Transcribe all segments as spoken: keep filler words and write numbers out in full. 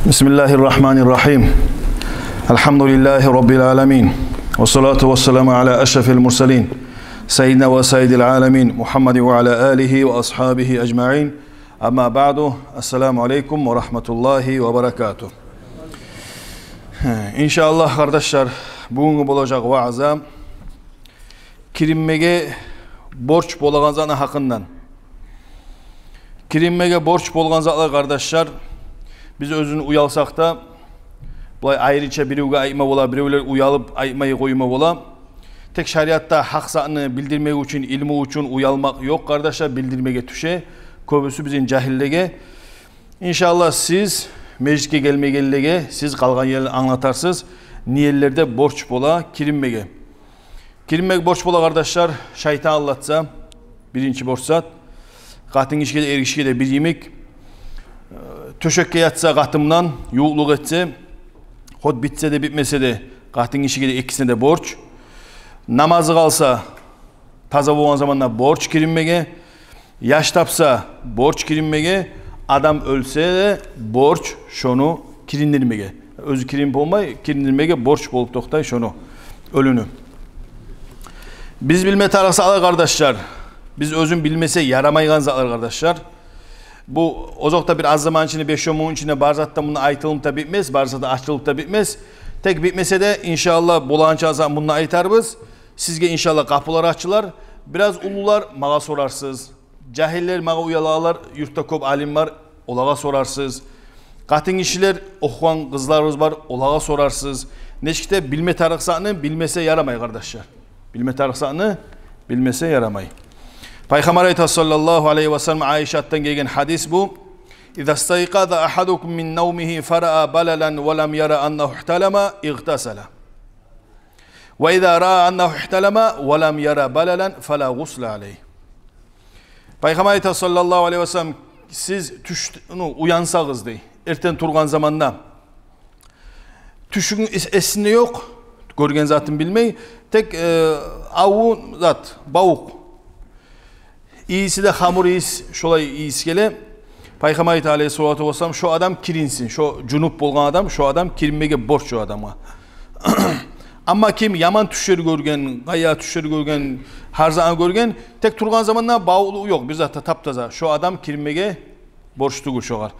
بسم الله الرحمن الرحيم. الحمد لله رب العالمين. والصلاة والسلام على أشرف المرسلين سيدنا وسيد العالمين محمد وعلى آله وأصحابه أجمعين. أما بعد. السلام عليكم ورحمة الله وبركاته. Иншааллагь, къардашлар, бугюнгю болажакъ ваъза киринмеге борч болагъан затны гьакъындан. Киринмеге борч болгъан затлар, къардашлар, биз оьзюн уялсакъ да, булай айрыча биревге айтма бола, биревлер уялып айтмай къойма бола. Тек шариатда гьакъ затны билдирмек учун, илму учун уялмакъ ёкъ, къардашлар, билдирмеге тюше. Кёбюсю бизин жагьиллеге. Иншааллагь, сиз межитге гелмегенлеге сиз къалгъан ерин англатарсыз, не ерлерде борч бола киринмеге. Киринмеге борч бола, къардашлар, шайтан алдатса, биринчи борч зат. Къатынгишиге де, эргишиге де бир йимик. Э, тёшекге ятса къатынындан, ювукълукъ этсе, хоть битсе де, битмесе де, къатынгишиге де, экисине де борч. Намазы къалса, таза болгъан заманда борч киринмеге. Яш тапса, борч киринмеге. Адам оьлсе де, борч шону кириндирмеге. Оьзю киринип болмай, кириндирмеге борч болуп токътай шону, оьлюню. Биз билме тарыкъ затлар, къардашлар. Биз оьзюн билмесе ярамайгъан затлар, къардашлар. Бу озокъда бир аз заман ичинде, беш-он минут ичинде бар зат да мунда айтылып да битмес, бар зат да ачылып да битмес. Тек битмесе де, иншааллагь, болагъанча зат мунда айтарбыз. Сизге, иншааллагь, къапулар ачылар. Бираз уллулар магъа сорарсыз. Жагьиллер, магъа уялагъанлар, юртда кёп алим бар, олагъа сорарсыз. Къатынгишилер, охугъан къызларыбыз бар, олагъа сорарсыз. Нечик де билме тарыкъ затны билмесе ярамай, къардашлар. Билме тарыкъ затны билмесе ярамай. Пайхаммар айта, саллаллагьу алайгьи ва саллам, Айшатдан гелген гьадис бу: «Иза стайкъаза агьадукум мин навмигьи фараа балалан ва лам яра аннагьу игьталама, игътасала. Ва иза раа аннагьу игьталама ва лам яра балалан фала гъусла алайгь». Пайхаммар айта, саллаллагьу алайгьи ва саллам: «Сиз тюш, ну, уянсагъыз, – дей, – эртен тургъан заманда, тюшюгюн эс-, эсинде ёкъ, гёрген затын билмей, тек, э, аву зат, бавукъ. Ийиси де хамур ийис, шолай ийис геле». Пайхаммар айта, алайгьиссалату вассалам: «Шо адам киринсин, шо жунуп болгъан адам, шо адам киринмеге борч шо адамгъа. Амма ким яман тюшлер гёрген, къайгъылы тюшлер гёрген, гьар затны гёрген, тек тургъан заманда бавукълугъу ёкъ, бир зат да, таптаза, шо адам киринмеге борч тюгюл шогъар».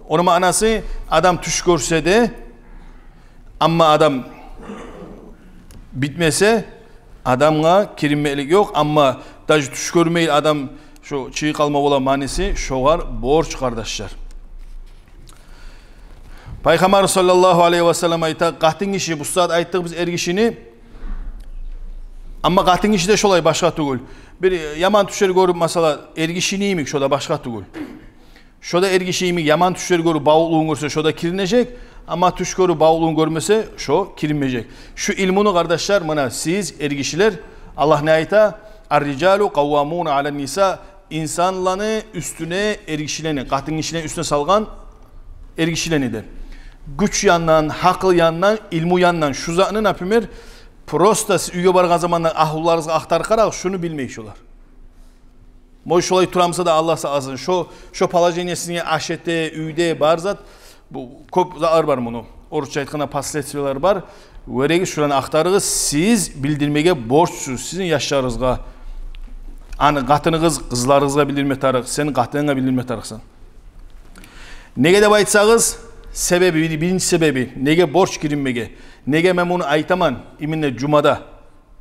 Ону маънасы: адам тюш гёрсе де, амма адам битмесе, адамгъа киринмеклик ёкъ, амма даже тюш гёрмей адам шо чыгъып къалма бола маниси, шогъар борч, къардашлар. Пайхаммар саллаллагьу алайгьи ва саллам айта, къатынгиши, бу сагьат айтдыкъ биз эргишини, амма къатынгиши де шолай, башгъа тюгюл. Бир яман тюшлер гёрюп, масала, эргишини йимик, шо да башгъа тюгюл. Шо да эргиши йимик яман тюшлер гёрюп, бавукълугъун гёрсе, шо да киринежек. Амма тюш гёрюп, бавукълугъун гёрмесе, шо киринмежек. Шу илмуну, къардашлар, муна сиз, эргишилер, Аллагь не айта? «Ар-рижалу къаввамуна алан-ниса». Инсанланы уьстюне эргишилени, къатынгишилени уьстюне салгъан эргишилени де. Гюч яндан, гьакъыл яндан, илму яндан. Шу затны, например, просто сиз уьйге баргъан заманда агьлюлеригизге ахтарып къарагъыз, шуну билмей шолар. Может, шолай турамса да, Аллагь сакъласын, шо, шо положение сизге аш эте, уьйде бар зат. Бу кёп затлар бар муну. Орусча айтгъанда, последствиялар бар. Гёрегиз, шуланы ахтарыгъыз, сиз билдирмеге борчсуз сизин яшларыгъызгъа. Аны къатыныгъыз, къызларыгъызгъа билдирме тарыкъ, сен къатынынга билдирме тарыкъсан. Неге деп айтсагъыз, себеби, бир-, биринчи себеби, неге борч киринмеге? Неге мен муну айтаман именно жумада?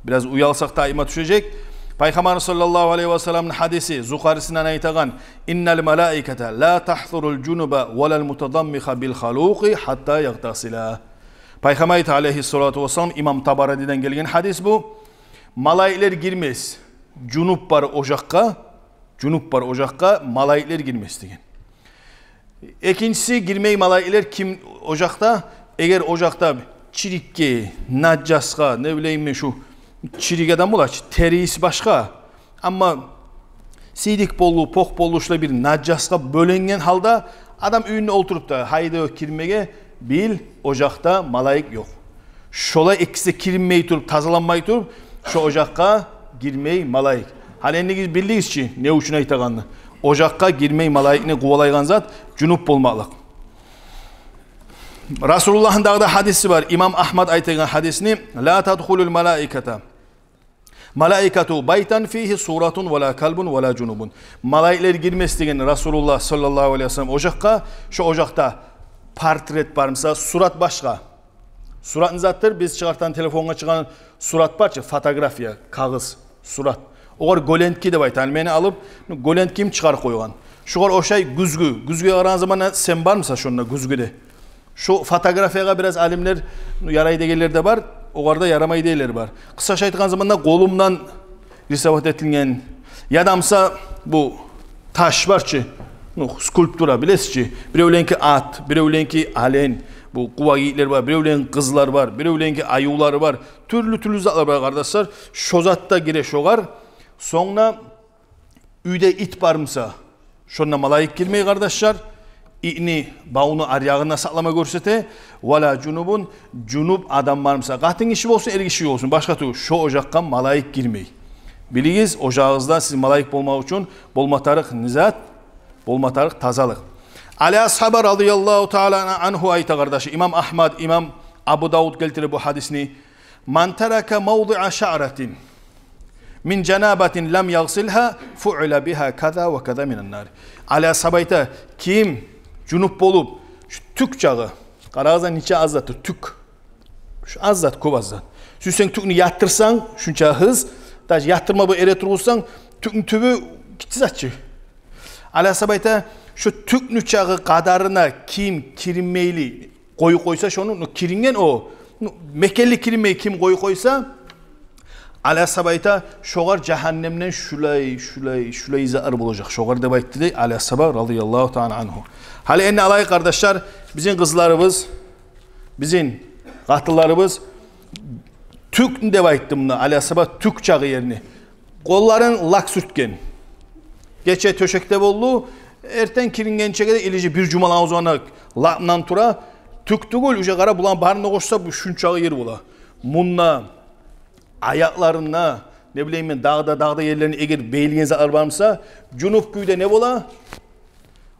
Бираз уялсакъ да, айтма тюшежек. Пайхаммар саллаллагьу алайгьи ва салламны гьадиси, Зухарисинден айтагъан: «Иннал малаиката ла тагьзурул жунуба ва лал мутадаммиха бил халукъи гьатта ягътасила». Пайхаммар айта, алайгьиссалату вассалам, имам Табараниден гелген гьадис бу. Малайиклер гирмес жунуп бар ожакъгъа, жунуп бар ожакъгъа малайиклер гирмес деген. Экинчиси, гирмей малайиклер ким ожакъда? Эгер ожакъда чирикге, нажасгъа, не билейим мен, шу чирик адам бола чы, тери ийис башгъа. Амма сийдик болду, пох болду, шулай бир нажасгъа бёленген гьалда адам уьюнде олтуруп да, гьайда кирмеге, бил, ожакъда малайик ёкъ. Шолай экиси де киринмей туруп, тазаланмай туруп, шо ожакъгъа гирмей малайик. Гьали энди билдигиз чи, не учун айтагъанны. Ожакъгъа гирмей малайикни къувалайгъан зат жунуп болмакълыкъ. Расулуллагьны дагъы да гьадиси бар. Имам Агьмад айтагъан гьадисни: «Ла тадхулул малаиката, малаикату байтан фигьи суратун ва ла калбун ва ла жунубун». Малайиклер гирмес деген Расулуллагь саллаллагьу алайгьи ва саллам ожакъгъа, шо ожакъда портрет бармыса, сурат башгъа. Сурат не затдыр? Биз чыгъартгъан телефонгъа чыгъагъан сурат бар чы, фотография, кагъыз, сурат. Огъар гёлентки деп айта. Гьали мени алып, ну, гёлентки йимик чыгъарып къойгъан. Шогъар ошай гюзгю. Гюзгюге къарагъан заманда сен бармысан шонда гюзгюде? Шо фотографиягъа бираз алимлер, ну, ярай дегенлер де бар, огъар да ярамай дегенлер бар. Къысгъача айтгъан заманда къолумдан рисовать этилген, ядамыса бу таш бар чы, ну, скульптура, билесиз чи, биревленики ат, биревленики ален, бу къува гийиклер бар, биревленики къызлар бар, биревленики аювлары бар, тюрлю-тюрлю затлар бар, къардашлар. Шо зат да гире шогъар. Сонг да уьйде ит бармыса, шонда малайик гирмей, къардашлар. Итни бавуну аръягъында сакълама гёрсете. Ва ла жунубун, жунуп адам бармыса, къатын гиши болсун, эр гиши болсун, башгъа тюгюл, шо ожакъгъа малайик гирмей. Билигиз, ожагъыгъызда сиз малайик болмакъ учун болма тарыкъ не зат? Болма тарыкъ тазалыкъ. Али асгьаба радияллагьу таала ангьу айта, къардашы, имам Агьмад, имам Абу Давуд гелтире бу гьадисни: «Ман тарака мавдиа шаъратин мин жанабатин лам ягъсилгьа, фуъила бигьа каза ва каза минан нар». Али асгьаба айта: «Ким жунуп болуп, шу тюк чагъы, къарагъыз, нече аз затдыр тюк. Шу аз зат, кёп аз зат. Сюйсенг тюкню ятдырсанг, шунча гьыз, даже ятдырма бу эре тургъузсанг, тюкню тюбю гиччи зат чы». Али асгьаба айта: «Шу тюкню чагъы къадарына ким киринмейли къоюп къойса шону, ну, киринген о, ну, мекенли киринмей ким къоюп къойса», Али асгьаба айта, «шогъар жагьаннемден шулай, шулай, шулай затлар болажакъ шогъар», — деп айтды дей Али асгьаба радияллагьу таала ангьу. Гьали энни алайыкъ, къардашлар, бизин къызларыбыз, бизин къатынларыбыз тюкню деп айтды мунда Али асгьаба, тюк чагъы ерни. Къолларын лак сюртген. Гече тёшекде болду, эртен кирингенчеге де илижи бир жумаланы узагъына лакман тура. Тюк тюгюл, уже къара, буланы барын да къошса, бу шунчагъы ер бола. Мунда аякъларында, не билейим мен, дагъы да, дагъы да ерлеринде эгер бегилген затлар бармыса, жунуп кюйде не бола?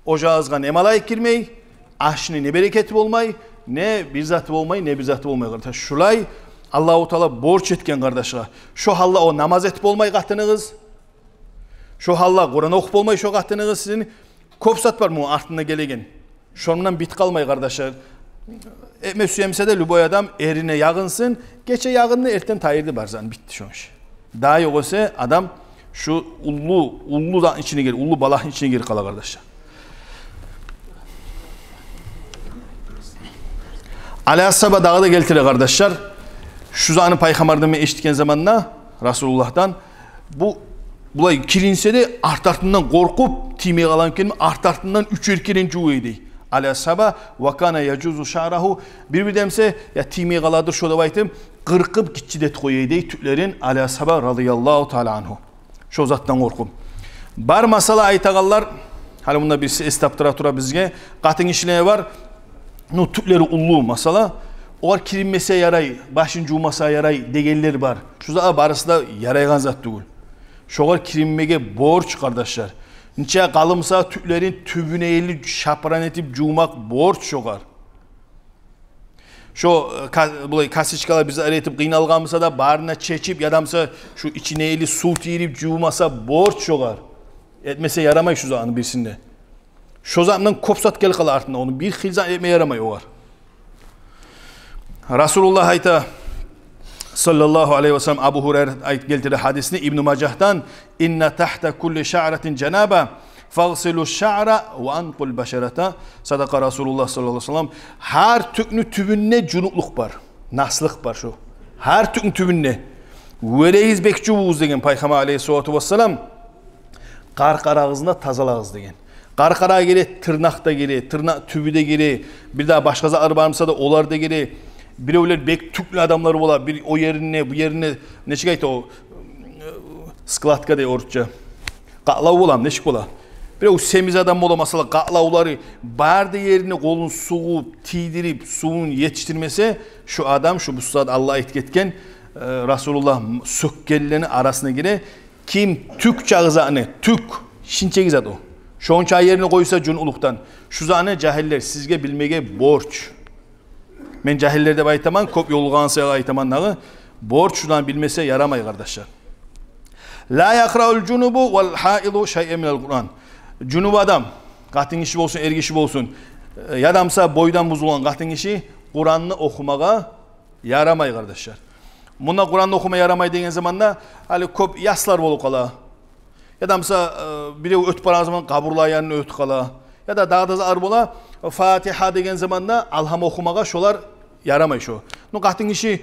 Ожагъызгъа не малайик гирмей, ашны не берекети болмай, не бир заты болмай, не бир заты болмай, къардаш. Шулай Аллагьу Таала борч этген, къардашгъа. Шо гьалда о намаз этип болмай къатыныгъыз. Шо гьалда Къуран охуп болмай шо къатыныгъыз сизин. Кёп зат бар муну артында гелеген. Шондан битип къалмай, къардашлар. Этме сюемиса да, любой адам эрине ягъынсын, гече ягъынды, эртен тайдырды бар затны, битди шону иши. Дагъы ёгъесе адам шу уллу, уллу затны ичине гир, уллу балагьны ичине гирип къала, къардашлар. Али асгьаба дагъы да гелтире, къардашлар. Шу затны Пайхаммардан мен эшитген заманда, Расулуллагьдан, бу, булай киринсе де, арт-артындан къоркъуп тиймей къалам экен, арт-артындан уьчер керен жувуй дей Али асгьаба. Ва кана яжузу шаърагьу, бир-бирде эмсе, я тиймей къаладыр шо деп айтып, къыркъып гиччидетип къоя дей тюклерин Али асгьаба радияллагьу таала ангьу. Шо затдан къоркъуп. Бар масала айтагъанлар, гьали мунда бириси эс таптыра тура бизге, къатынгишилеге бар, ну, тюклери уллу масала, огъар киринмесе ярай, башын жувмаса ярай дегенлер бар. Шу зат барысы да ярайгъан зат тюгюл. Шогъар киринмеге борч, къардашлар. Нече къалынмаса тюклерин тюбюне ерли шапыран этип жувмакъ борч шогъар. Шо, э, ка-, булай косичкалар бир зат этип къыйналгъанмыса да, барын да чечип, ядамыса шу ичине ерли сув тийдирип жувмаса борч шогъар. Этмесе ярамай шу затны бирисин де. Шо затдан кёп зат гелип къала артында, ону бир хыйлы зат этме ярамай огъар. Расулуллагь айта, саллаллагьу алайгьи ва саллам, Абу Гьурайра айт-, гелтире гьадисни Ибну Мажагьдан: «Инна тагьта кулли шаъратин жанаба, фагъсилу шаъра ва анкъул башарата». Садакъа Расулуллагь саллаллагьу алайгьи ва саллам. Гьар тюкню тюбюнде жунуплукъ бар, наслыкъ бар шу. Гьар тюкню тюбюнде. Вёрегиз бек жувугъуз деген Пайхаммар алайгьиссалату вассалам. Къаркъарагъызны да тазалагъыз деген. Къаркъара гире, тырнакъ да гире, тырнакъ тюбю де гире, бир дагъы башгъа затлар бармыса да, олар да гире. Биревлер бек тюклю адамлар бола, бир о ерине, бу ерине, нечик айта о, складка дей орусча. Къатлав боламы, нечик бола? Бирев семиз адам бола, масала, къатлавлары бар да ерине къолун сугъуп, тийдирип, сувун етишдирмесе, шу адам, шу бу сагьат Аллагь айтып гетген, э, Расулуллагь сёкгенлени арасына гире. Ким тюк чагъы затны, тюк, шинчеги зат о, шонча ерине къойса жунуплукъдан, шу затны, жагьиллер, сизге билмеге борч. Мен жагьиллер деп айтаман, кёп ёлугъан саялы айтаман дагъы. Борчлудан билмесе ярамай, къардашлар. Ла якъраул жунубу вал гьаиду шайъан минал Къуран. Жунуп адам, къатын гиши болсун, эр гиши болсун, э, ядамса бойдан бузулгъан къатын гиши Къуранны охумагъа ярамай, къардашлар. Мунда Къуранны охума ярамай деген заманда, гьали кёп яслар болуп къала. Ядамса, э, бирев оьтюп барагъан заман къабурлар янындан оьтюп къала. Яда дагъы да зар бола, Фатигьа деген заманда алгьам охумагъа шолар ярамай шо. Ну, къатын гиши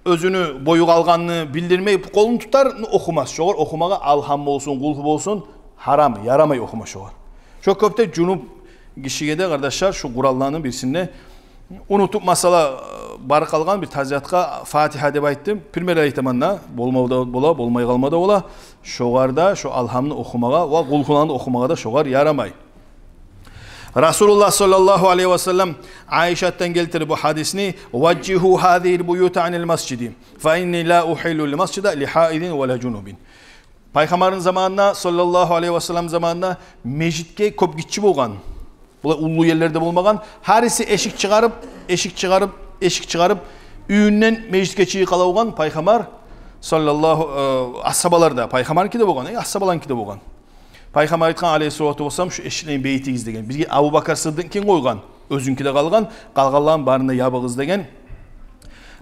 оьзюню бою къалгъанны билдирмей къолун тутар, ну, охумас. Шогъар охумагъа алгьам болсун, къулгьу болсун, гьарам, ярамай охума шогъар. Шо кюйде жунуп гишиге де, къардашлар, шу Къуранланы бирисин де унутуп, масала, барып къалгъан бир тазиятгъа Фатигьа деп айтдым. Пример айтаман да, болма да бола, болмай къалма да бола. Шогъар да, шо алгьамны охумагъа ва къулгьуланы охумагъа да шогъар ярамай. Расулуллагь саллаллагьу алайгьи ва саллам Айшатдан гелтире бу гьадисни: «Важжигьу гьазигьил буюта анил масжиди, фа инни ла угьиллу лил масжида ли гьаидин ва ла жунубин». Пайхаммарны заманында, саллаллагьу алайгьи ва саллам заманында межитге кёп гиччи болгъан. Булай уллу ерлерде болмагъан. Гьариси эшик чыгъарып, эшик чыгъарып, эшик чыгъарып, уьюнден межитге чыгъып къала болгъан Пайхаммар, саллаллагьу, э, асгьабалар да, Пайхаммарныки де болгъан, э, асгьабаларныки де болгъан. Пайхаммар айтгъан, алайгьиссалату вассалам, шу эшикни бегитигиз деген. Бирге Абубакар Сыддыкъны болгъан, оьзюнюки де къалгъан, къалгъанланы барын да ябыгъыз деген.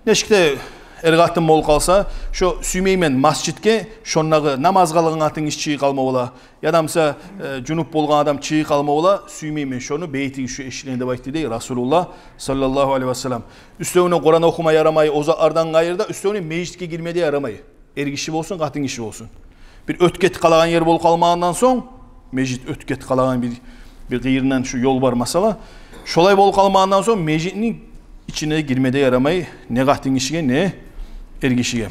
Нечик де эр-къатын болуп къалса, шо сюймеймен масжитге, шондагъы намаз къылгъан къатын гиши чыгъып къалма бола. Ядамса, э, жунуп болгъан адам чыгъып къалма бола, сюймеймен шону, бегитигиз шу эшикни деп айтды дей Расулуллагь саллаллагьу алайгьи ва саллам. Уьстевюне Къуран охума ярамай, о затлардан къайры да, уьстевюне межитге гирме де ярамай. Эр гиши болсун, къатын гиши болсун. Бир оьтюп гетип къалагъан ер болуп къалмагъандан сонг, межит оьтюп гетип къалагъан бир, бир къыйырындан шу ёл бар, масала. Шолай болуп къалмагъандан сонг, межитни ичине гирме де ярамай не къатын гишиге, не эр гишиге.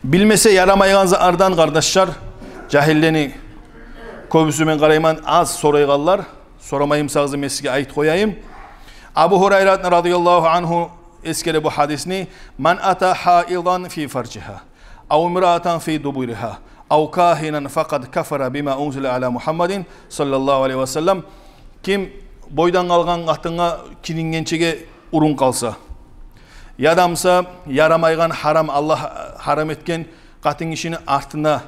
Билмесе ярамайгъан затлардан, къардашлар, жагьиллени кёбюсю, мен къарайман, аз сорайгъанлар. Сорамайым сагъызы, мен сизге айтып къояйым. Абу Гьурайратны, радияллагьу ангьу, эсгере бу гьадисни: «Ман ата гьаидан фи фаржигьа, ав имраатан фи дубуригьа, ав кагьинан факъад кафара бима унзила ала Мугьаммадин, саллаллагьу алайгьи ва саллам». Ким бойдан къалгъан къатынгъа кирингенчеге урунуп къалса, ядамса ярамайгъан, гьарам, Аллагь гьарам этген къатын гишини артына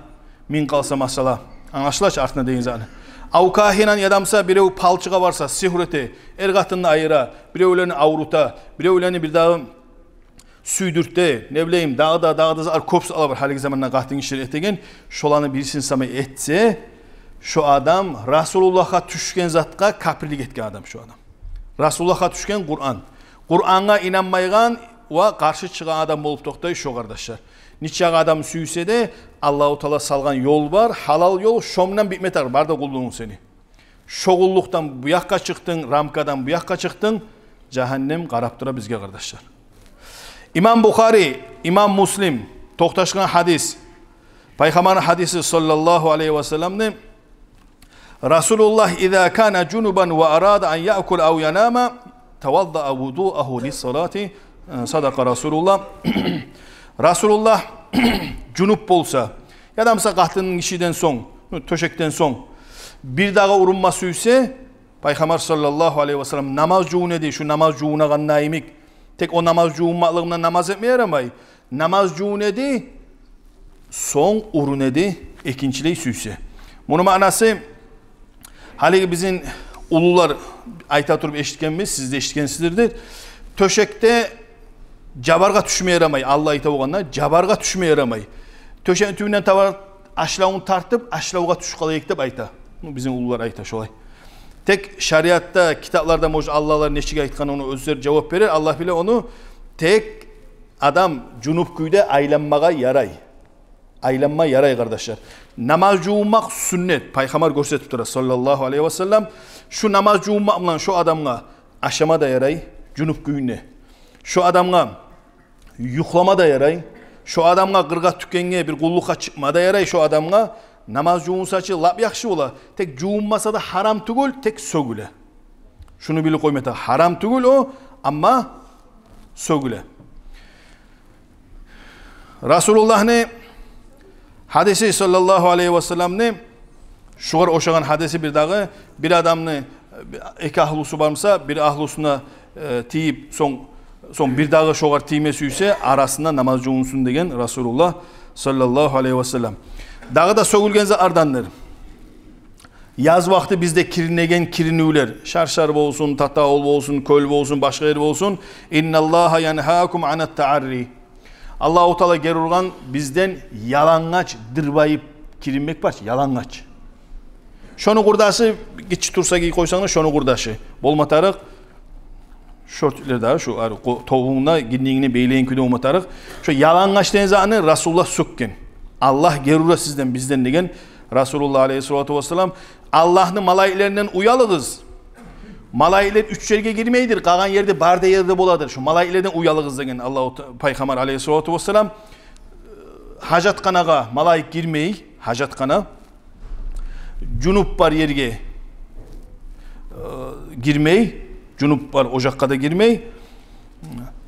минип къалса, масала. Англашыла чы артына деген затны. Ав кагьинан, ядамса бирев палчыгъа барса, сигьру эте, эр-къатынны айыра, биревлени аврута, биревлени бирдагъы сюйдюрте, не билейим, дагъы да, дагъы да зат, кёп затлар бар гьалиги заманда къатын гишилер этеген, шоланы бирисин сама этсе, шо адам Расулуллагьгъа тюшген затгъа капирлик этген адам шо адам. Расулуллагьгъа тюшген Къуран. Къурангъа инанмайгъан ва къаршы чыгъагъан адам болуп токътай шо, къардашлар. Нечакъы адам сюйсе де, Аллагьу Таала салгъан ёл бар, гьалал ёл, шо мундан битме тарыкъ, бар да къуллугъунг сени. Шо къуллукъдан бу якъгъа чыкъдынг, рамкадан бу якъгъа чыкъдынг, жагьаннем къарап тура бизге, къардашлар. Имам Бухари, имам Муслим токъташгъан гьадис. Пайхаммарны гьадиси, саллаллагьу алайгьи ва салламны: «Расулуллагь иза кана жунубан ва арада ан яъкула ав янама, таваддаа вудуагьу лиссалати». Садакъа Расулуллагь. Расулуллагь жунуп болса, ядамса къатын гишиден сонг, тёшекден сонг, бирдагъы урунма сюйсе, Пайхаммар, саллаллагьу алайгьи ва саллам, намаз жувуна эди, шу намаз жувунагъанда йимик. Тек о намаз жувунмакълыгъы булан намаз этме ярамай. Намаз жувуна эди, сонг уруна эди, экинчилей сюйсе. Муну маънасы, гьалиги бизин уллулар айта туруп эшитгенбиз, сиз де эшитгенсиздир. Тёшекде жабаргъа тюшме ярамай, Аллагь айта болгъанда, жабаргъа тюшме ярамай. Тёшекни тюбюнден табар ашлавун тартып, ашлавгъа тюшюп къала эдик деп айта. Ну, бизин уллулар айта шолай. Тек шариатда, китапларда, может, аллагьлар нечик айтгъан, ону оьзлер жавап берер, Аллагь биле ону. Тек адам жунуп кюйде айланмагъа ярай. Айланма ярай, къардашлар. Намаз жувунмакъ сюннет, Пайхаммар гёрсетип тура, саллаллагьу алайгьи ва саллам. Шу намаз жувунмакъ булан шо адамгъа ашама да ярай, жунуп кюйде. Шо адамгъа юхлама да ярай. Шо адамгъа къыргъа, тюкенге, бир къуллукъгъа чыкъма да ярай. Шо адамгъа намаз жувунса чы лап яхшы бола. Тек жувунмаса да гьарам тюгюл, тек сёгюле. Шуну билип къойма тарыкъ. Гьарам тюгюл о, амма сёгюле. Расулуллагьны гьадиси, саллаллагьу алайгьи ва салламны, шугъар ошагъан гьадиси бирдагъы, бир адамны эки агьлусу бармуса, бир агьлусуна э, тийип, сонг, сонг бир дагъы шогъар тийме сюйсе, арасында намаз жувунсун деген Расулуллагь саллаллагьу алайгьи васаллам. Дагъы да сёгюлген затлардандыр. Яз вакъти бизде киринеген киринивлер, шаршар болсун, татавул болсун, кёл болсун, башгъа ер болсун. Инналлагьа янгьакум анат таъарри. Аллагьу Таала гери ургъан бизден ялангъач дырбайып киринмек бар чы, ялангъач. Шону къурдашы, гиччи труса гийип къойсанг да, шону къурдашы. Болма тарыкъ, шортиклер дагъы, шу ар-, къо-, тобугъунгда гиндигингни бейлеген кюйде болма тарыкъ. Шо ялангъач деген затны Расулуллагь сёкген. Аллагь гери ура сизден, бизден деген Расулуллагь алайгьиссалату вассалам. Аллагьны малайиклеринден уялыгъыз. Малайиклер уьч ерге гирмейдир, къалгъан ерде, бар да ерде боладыр. Шо малайиклерден уялыгъыз деген Аллагьу Та-, Пайхаммар алайгьиссалату вассалам. Гьажатханагъа малайик гирмей, гьажатхана. Жунуп бар ерге, э, гирмей, жунуп бар ожакъгъа да гирмей.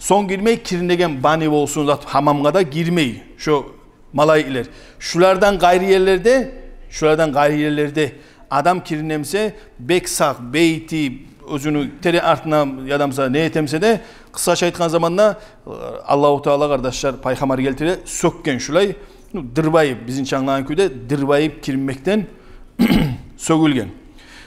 Сонг гирмей, киринеген бани болсун, зат, гьамамгъа да гирмей. Шо малайиклер. Шулардан къайры ерлерде, шулардан къайры ерлерде адам киринемсе, бек сакъ, бейти, оьзюню тере артына, ядамса, не этемсе де, къысгъача айтгъан заманда, э, Аллагьу Таала, къардашлар, Пайхаммар гелтире, сёкген шулай, ну, дырбайып, бизин чы англагъан кюйде, дырбайып киринмекден сёгюлген.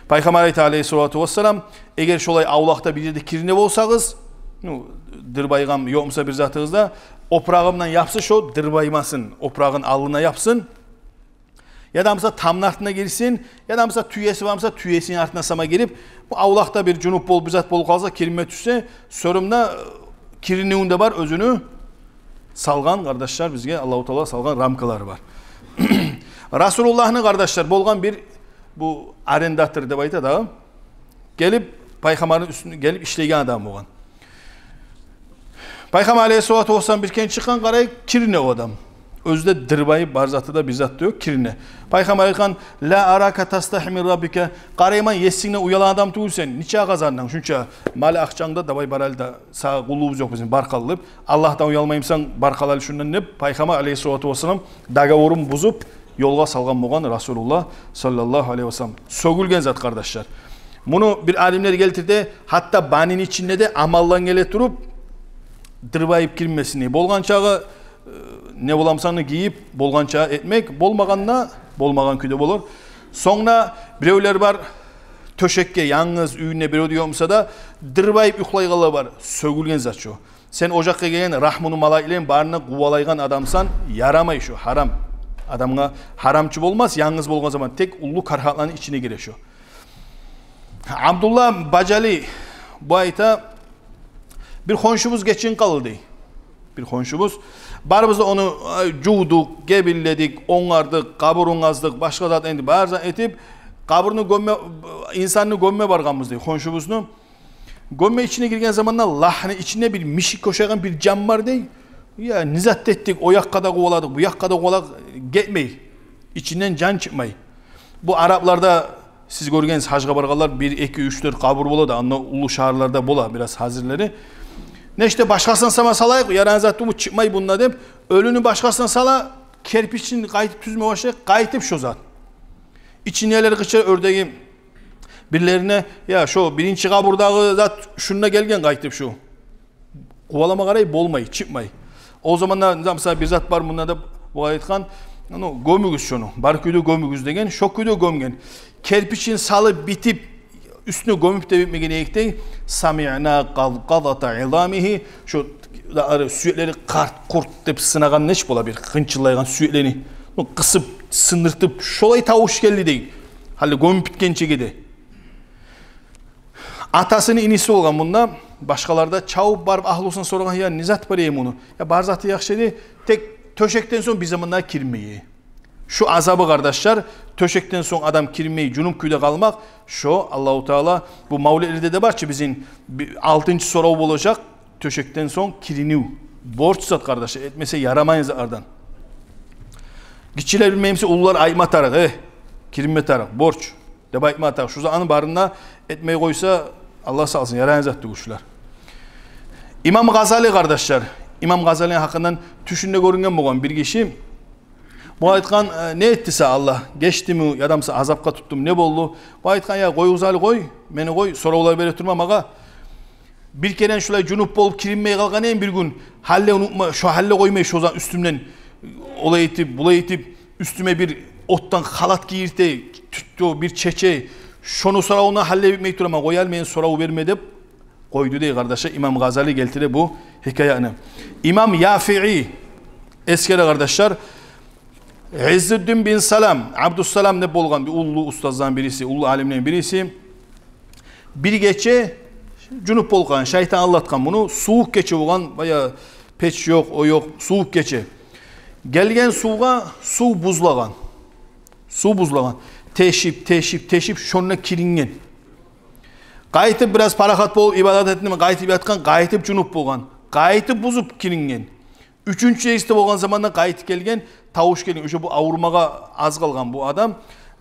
Пайхаммар айта алайгьиссалату вассалам, эгер шолай авлакъда бир ерде кирине болсагъыз, ну, дырбайгъан ёкъмуса бир затыгъыз да, опурагъы булан япсын, шо дырбаймасын, опурагъын алдына япсын. Ядамса тамны артына гирсин, ядамса тюеси бармса, тюесини артына сама гирип, бу авлакъда бир жунуп болуп, бир зат болуп къалса, киринме тюшсе, сорунда, э, киринивюнде бар оьзюню салгъан, къардашлар, бизге Аллагьу Таала салгъан рамкалары бар. Расулуллагьны, къардашлар, болгъан бир, бу арендатор деп айта дагъы, гелип, Пайхаммарны уьстюне гелип ишлейген адам болгъан. Пайхаммар алайгьиссалату вассалам бир керен чыкъгъан, къарай, кирине о адам. Оьзю де дырбайып, бар заты да, бир зат да ёкъ, кирине. Пайхаммар айтгъан: «Ла арака тастахи мин раббика». Къарайман, Есингден уялагъан адам тюгюл сен. Нече къазандынг шунча мал-акъчангны да, давай бар гьали да, сагъа къуллугъубуз ёкъ бизин, бар къал деп. Аллагьдан уялмаймысан, бар къал гьали шундан деп, Пайхаммар алайгьиссалату вассалам договорун бузуп, ёлгъа салгъан болгъан Расулуллагь саллаллагьу алайгьи вассаллам. Сёгюлген зат, къардашлар. Муну бир алимлер гелтирди, гьатта банини ичинде де амалдан геле туруп, дырбайып киринмесин. Болгъан чагъы, э, не боламсаны гийип, болгъан чагъы этмек, болмагъанда, болмагъан кюйде болур. Сонг да биревлер бар, тёшекге, янгыз уьюнде бирев де ёкъмуса да, дырбайып юхлайгъанлар бар. Сёгюлген зат шо. Сен ожакъгъа гелген рагьмуну малайиклерин барыны къувалайгъан адамсан, ярамай шо, гьарам. Адамгъа гьарамчы болмас, янгыз болгъан заман, тек уллу карагьатланы ичине гире шо. Абдуллагь Бажали бу айта: бир хоншубуз гечинип къалды, дей. Бир хоншубуз. Барыбыз да ону, ай, жувдукъ, гебинледик, онгардыкъ, къабурун къаздыкъ, башгъа зат этдик, бар зат этип, къабурну гёмме, инсанны гёмме баргъанбыз, дей, хоншубузну. Гёмме ичине гирген заманда лагьны ичинде бир мишикге ошайгъан бир жан бар, дей. Я, не зат этдик, о якъгъа да къуваладыкъ, бу якъгъа да къуваладыкъ, гетмей. Ичинден жан чыкъмай. Бу арапларда сиз гёргенсиз, гьажгъа баргъанлар, бир, эки, уьч, дёрт къабур бола да, анда уллу шагьарларда бола бираз гьазирлери. Нечик де башгъасына сама салайыкъ, ярайгъан зат тюгюл, чыкъмай бунда деп, оьлюню башгъасына сала, керпичин къайтып тюзме башлай, къайтып шо зат. Ичиндегилер къычыра, оьрдеги бирлерине: «Я, шо биринчи къабурдагъы зат шунда гелген къайтып шу». Къувалама къарай, болмай, чыкъмай. О заманда, мисал, бир зат бар мунда деп, бугъар айтгъан: «Ну, гёмюгюз шону, бар кюйде гёмюгюз», — деген, шо кюйде гёмген. Керпичин салып битип, уьстюне гёмюп де битмеген эдик дей, «самиъна къалкъалата изамихи», шо да ары сюеклери къарт-къурт деп сынагъан нечик бола, бир къынчыллайгъан сюеклени, ну, къысып, сындыртып, шолай тавуш гелди дей. Гьали гёмюп битгенчеге де. Атасыны иниси болгъан мунда, башгъалар да чабып барып, агьлюсюне сорагъан: «Я, не зат бар эди муну?» «Я, бар заты яхшы эди, тек тёшекден сонг бир заманда киринмей». Шу азабы, къардашлар, тёшекден сонг адам киринмей, жунуп кюйде къалмакъ, шо Аллагьу Таала, бу мавлетлерде де бар чы бизин, би-, алтынчы сорав болажакъ, тёшекден сонг киринив. Борч зат, къардашлар, этмесе ярамайгъан затлардан. Гиччилер билмеймсе, уллулар айтма тарыкъ: «Э, киринме тарыкъ, борч», — деп айтма тарыкъ. Шу затны барын да этмей къойса, Аллагь сакъласын, ярайгъан зат тюгюл шулар. Имам Гъазали, къардашлар, Имам Гъазалини гьакъындан тюшюнде гёрюнген болгъан бир гиши. Бу айтгъан: «Э, не этди сагъа Аллагь? Гечдими, ядамса азапгъа тутдуму, не болду?» Бу айтгъан: «Я, къоюгъуз гьали, къой, мени къой, соравлар бере турма магъа. Бир керен шулай жунуп болуп киринмей къалгъан эдим бир гюн. Гьали де унутма, шо гьали де къоймай, шо заман уьстюмден олай этип, булай этип, уьстюме бир отдан халат гийирте, тюттю бир чече. Шону соравуна гьали де битмей тураман. Къой гьали, мени сораву берме деп къойду дей, къардашлар. Имам Гъазали гелтире бу гьикаяны. Имам Яфии эсгере, къардашлар. Иззуддин бин Салам, Абдуссалам деп болгъан бир уллу устазланы бириси, уллу алимлени бириси. Бир гече жунуп болгъан, шайтан алдатгъан муну. Сувукъ гече болгъан, бая печ ёкъ, о ёкъ, сувукъ гече. Гелген сувгъа, сув бузлагъан. Сув бузлагъан. Тешип, тешип, тешип, шонда киринген. Къайтып бираз парахат болуп, ибадат этдим, къайтып ятгъан, къайтып жунуп болгъан. Къайтып бузуп киринген. Уьчюнчю эсде болгъан заманда къайтып гелген, тавуш гелген, уже бу авурмагъа аз къалгъан бу адам.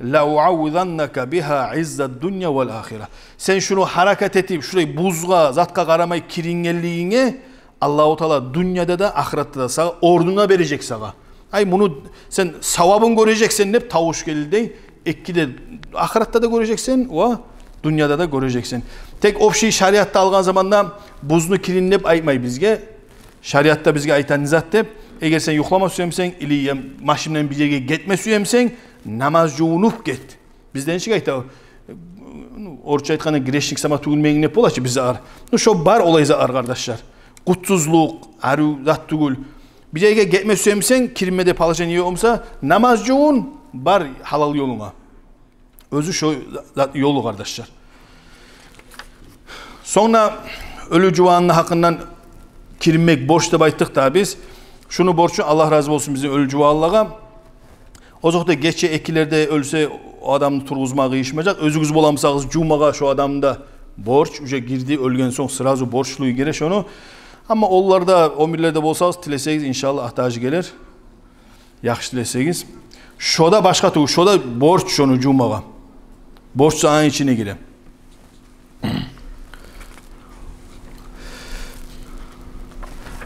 «Ла уаввизаннака бигьа иззад дунья вал ахира». Сен шуну гьаракат этип, шулай бузгъа, затгъа къарамай кирингенлигинге Аллагьу Таала дюньяда да, ахыратда да сагъа орнуна бережек сагъа. Ай, муну сен савабын гёрежексен деп тавуш гелди дей. Эки де, ахыратда да гёрежексен, ва дюньяда да гёрежексен. Тек общий шариатда алгъан заманда бузну кирин деп айтмай бизге. Шариатда бизге айтагъан зат деп, эгер сен юхлама сюемсенг, или я машин булан бир ерге гетме сюемсенг, намаз жувунуп гет. Бизде нечик айта, ну, орусча айтгъанда, грешник сама тюгюлмегин деп бола чы бизде ар. Ну, шо бар олай зат ар, къардашлар. Къутсузлукъ, арив зат тюгюл. Бир ерге гетме сюемсенг, киринме де положение ёкъ буса, намаз жувун, бар гьалал ёлунга. Оьзю шо зат ёлу, къардашлар. Сонг да оьлю жуванны гьакъындан киринмек борч деп айтдыкъ да биз. Шуну борчун, Аллагь рази болсун бизин оьлю жуванлагъа. Озокъда, гече экилерде оьлсе, о адамны тургъузмагъа къыйышмажакъ. Оьзюгюз боламысагъыз, жувмагъа шо адамны да борч, уже гирди, оьлген сонг сразу борчлу гире шону. Амма олларда, оьмюрлерде болсагъыз, тилесегиз, иншаллагь, ахтажы гелер. Яхшы тилесегиз. Шо да башгъа тюгюл, шо да борч шону жувмагъа. Борч да аны ичине гире.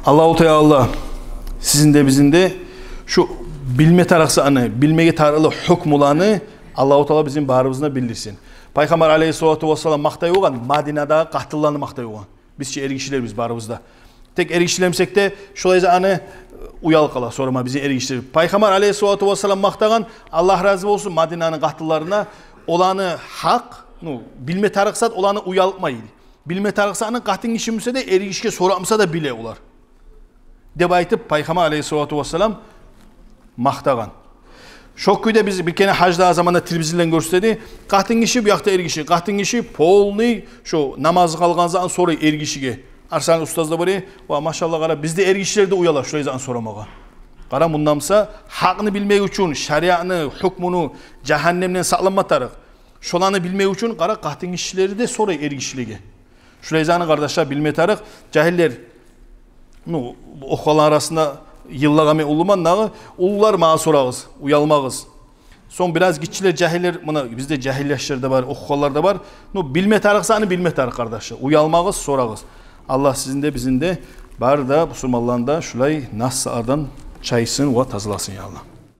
Аллагьу Таала сизин де, бизин де шу билме тарыкъ затны, билмеге тарыкълы гьукмуланы Аллагьу Таала бизин барыбызны да билдирсин. Пайхаммар алейгьиссалату вассалам макътай болгъан, Мадинадагъы къатынланы макътай болгъан. Биз чи эргишилербиз барыбыз да. Тек эргишилер эмесек де, шолай затны, э, уялып къала сорама бизин эргишилер. Пайхаммар алейгьиссалату вассалам макътагъан, Аллагь рази болсун Мадинаны къатынларына, оланы гьакъ, ну, билме тарыкъ зат оланы уялтмай. Билме тарыкъ затны къатын гиши буса да, эргишиге сорап буса да биле олар деп айтып, Пайхаммар алейгьиссалату вассалам макътагъан. Шо кюйде биз бир керен гьаждагъы заманда телевизордан гёрсетеди. Къатын гиши, бу якъда эргиши. Къатын гиши полный шо намаз къалгъан затны сорай эргишиге. Арслан устаз да бар эди. Ва, машаллагь, къара, бизде эргишилер де уяла шолай затны сорамагъа. Къара, мундан буса, гьакъны билмек учун, шариатны гьукмуну, жагьаннемден сакъланма тарыкъ. Шоланы билмек учун, къара, къатын гишилер де сорай эргишилеге. Шулай затны, къардашлар, билме тарыкъ. Жагьиллер, ну, охугъанланы арасында йыллагъа мен уллуман дагъы, уллулар, магъа сорагъыз, уялмагъыз. Сонг бираз гиччилер, жагьиллер, муна бизде жагьил яшлар да бар, охугъанлар да бар. Ну, билме тарыкъ затны билме тарыкъ, къардашлар. Уялмагъыз, сорагъыз. Аллагь сизин де, бизин де, бары да бусурманланы да шулай нас затлардан чайсын ва тазаласын, я Аллагь.